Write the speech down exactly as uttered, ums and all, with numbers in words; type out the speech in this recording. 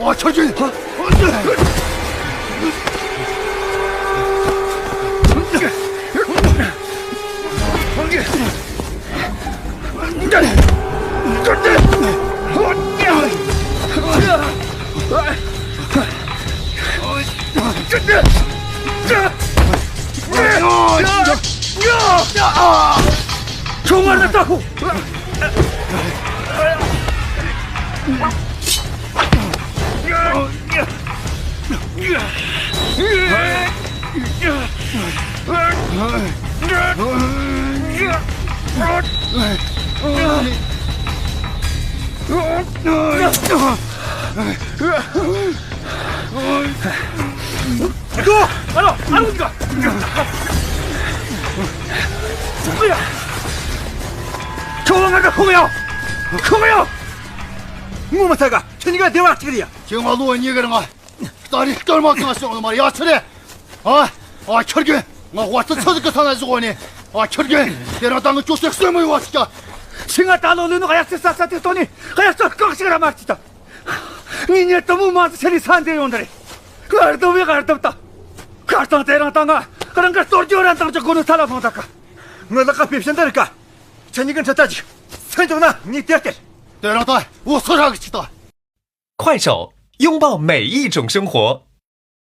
ཨ་ཆོས་ཅན། ཁྱོད་ང་ལ་ལྟ་ཁོ། ཁྱོད་ང་ལ་ཁུག་ཡོང་། ཁུག་ཡོང་། ངོ་མ་ཚ་ག་ཁྱེད་གཉིས་ཀ་བདེ་བ་གཅིག་རེད་ཡ། ཁྱེད་ང་ལོ་གཉིས་ཀར་ང་ད་རེས་སྐར་མ་གང་བྱུང་ལ་མར་ཡ་ཆི་རེད། ཨ། ཨ་ཁྱེད་རྒན། ང་དབར་ཚ་ཚ་ཟིག་གི་ས་ན་བཞག་ནས། ཨ་ཁྱེད་རྒན། དེ་རིང་ད་ང་ཁྱོད་སེ་གསོད་མི་ཡོང་བ་ཞིག་ཀྱང་། ཁྱེད་ང་ད་ལོ་ལོན་ནོ་གཡག་རྩེ་ས་ས་དེ་སྟོན་ནས་གཡག་རྩེ་རྐང་ཞིག་ར་མ་རྩིས་ད། ངས་ཉེ་དུ་མོ་མ་ཟི་ཆེ་ལི་ས་འདིར་ཡོང་ད་རེད། གར་སྡུབ་བས་གར་སྡུབ་ད། ཁར་སང་དེ་རིང་ད་ང་རང་གི་གཏོར་རྒྱུ་རན་དང་ཅི་གོ་ནོ་ས་ལ་ལྷུང་ད་ཀ། ངའི་ལག་ཁ་ཕེབས་ཤིན་ད་རེད་ཀ། ཁྱེད་གཉིས་ཀྱི་འཕྲི་ཐག་ཅིག་སེམས་ཀྱང་ན་ངས་དེར་སྟེར། དེ་རིང་ད་འུ་སུ་ར་གི་ཅིག་ད། 快手，拥抱每一种生活。